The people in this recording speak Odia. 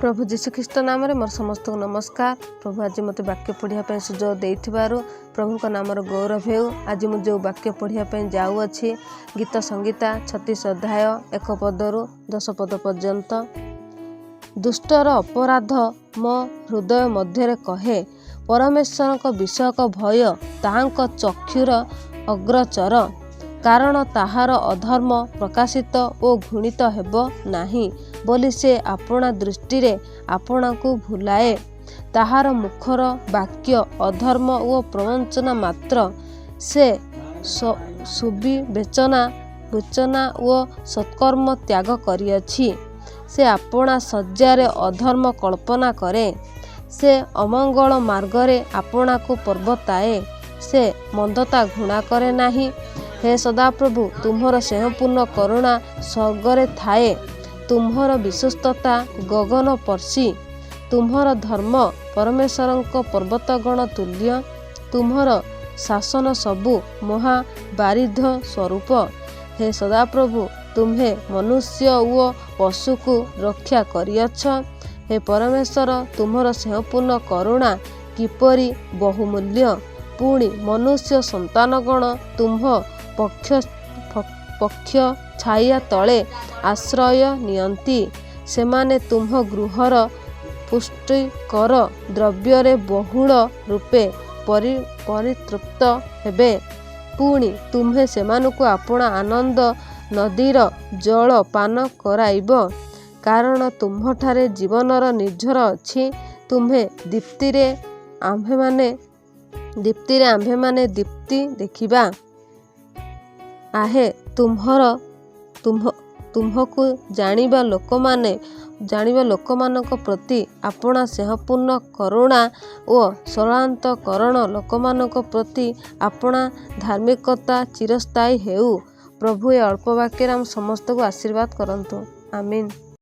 ପ୍ରଭୁ ଯୀଶୁଖ୍ରୀଷ୍ଟ ନାମରେ ମୋର ସମସ୍ତଙ୍କୁ ନମସ୍କାର। ପ୍ରଭୁ ଆଜି ମୋତେ ବାକ୍ୟ ପଢ଼ିବା ପାଇଁ ସୁଯୋଗ ଦେଇଥିବାରୁ ପ୍ରଭୁଙ୍କ ନାମର ଗୌରବ ହେଉ। ଆଜି ମୁଁ ଯେଉଁ ବାକ୍ୟ ପଢ଼ିବା ପାଇଁ ଯାଉଅଛି, ଗୀତ ସଂହିତା 36 ଅଧ୍ୟାୟ 1 ପଦରୁ 10 ପଦ ପର୍ଯ୍ୟନ୍ତ। ଦୁଷ୍ଟର ଅପରାଧ ମୋ ହୃଦୟ ମଧ୍ୟରେ କହେ, ପରମେଶ୍ୱରଙ୍କ ବିଷୟକ ଭୟ ତାହାଙ୍କ ଚକ୍ଷୁର ଅଗୋଚର। କାରଣ ତାହାର ଅଧର୍ମ ପ୍ରକାଶିତ ଓ ଘୃଣିତ ହେବ ନାହିଁ ବୋଲି ସେ ଆପଣା ଦୃଷ୍ଟିରେ ଆପଣାକୁ ଭୁଲାଏ। ତାହାର ମୁଖର ବାକ୍ୟ ଅଧର୍ମ ଓ ପ୍ରବଞ୍ଚନା ମାତ୍ର। ସେ ସୁବିବେଚନା ଓ ସତ୍କର୍ମ ତ୍ୟାଗ କରିଅଛି। ସେ ଆପଣା ଶଯ୍ୟାରେ ଅଧର୍ମ କଳ୍ପନା କରେ। ସେ ଅମଙ୍ଗଳ ମାର୍ଗରେ ଆପଣାକୁ ପ୍ରବର୍ତ୍ତାଏ। ସେ ମନ୍ଦତା ଘୃଣା କରେ ନାହିଁ। ହେ ସଦାପ୍ରଭୁ, ତୁମ୍ଭର ସ୍ନେହପୂର୍ଣ୍ଣ କରୁଣା ସ୍ୱର୍ଗରେ ଥାଏ। ତୁମ୍ଭର ବିଶ୍ୱସ୍ତତା ଗଗନସ୍ପର୍ଶୀ। ତୁମ୍ଭର ଧର୍ମ ପରମେଶ୍ୱରଙ୍କ ପର୍ବତଗଣ ତୁଲ୍ୟ। ତୁମ୍ଭର ଶାସନସବୁ ମହାବାରିଧି ସ୍ୱରୂପ। ହେ ସଦାପ୍ରଭୁ, ତୁମ୍ଭେ ମନୁଷ୍ୟ ଓ ପଶୁକୁ ରକ୍ଷା କରିଅଛ। ହେ ପରମେଶ୍ୱର, ତୁମ୍ଭର ସ୍ନେହପୂର୍ଣ୍ଣ କରୁଣା କିପରି ବହୁମୂଲ୍ୟ! ପୁଣି ମନୁଷ୍ୟ ସନ୍ତାନଗଣ ତୁମ୍ଭ ପକ୍ଷଛାୟା ତଳେ ଆଶ୍ରୟ ନିଅନ୍ତି। ସେମାନେ ତୁମ୍ଭ ଗୃହର ପୁଷ୍ଟିକର ଦ୍ରବ୍ୟରେ ବହୁଳ ରୂପେ ପରିତୃପ୍ତ ହେବେ। ପୁଣି ତୁମ୍ଭେ ସେମାନଙ୍କୁ ଆପଣା ଆନନ୍ଦ ନଦୀର ଜଳ ପାନ କରାଇବ। କାରଣ ତୁମ୍ଭଠାରେ ଜୀବନର ନିର୍ଝର ଅଛି। ତୁମ୍ଭ ଦୀପ୍ତିରେ ଆମ୍ଭେମାନେ ଦୀପ୍ତି ଦେଖିବା। ଆହେ, ତୁମ୍ଭକୁ ଜାଣିବା ଲୋକମାନଙ୍କ ପ୍ରତି ଆପଣା ସ୍ନେହପୂର୍ଣ୍ଣ କରୁଣା ଓ ସରଳାନ୍ତଃକରଣ ଲୋକମାନଙ୍କ ପ୍ରତି ଆପଣା ଧାର୍ମିକତା ଚିରସ୍ଥାୟୀ ହେଉ। ପ୍ରଭୁ ଏ ଅଳ୍ପ ବାକ୍ୟରେ ଆମ ସମସ୍ତଙ୍କୁ ଆଶୀର୍ବାଦ କରନ୍ତୁ। ଆମେନ୍।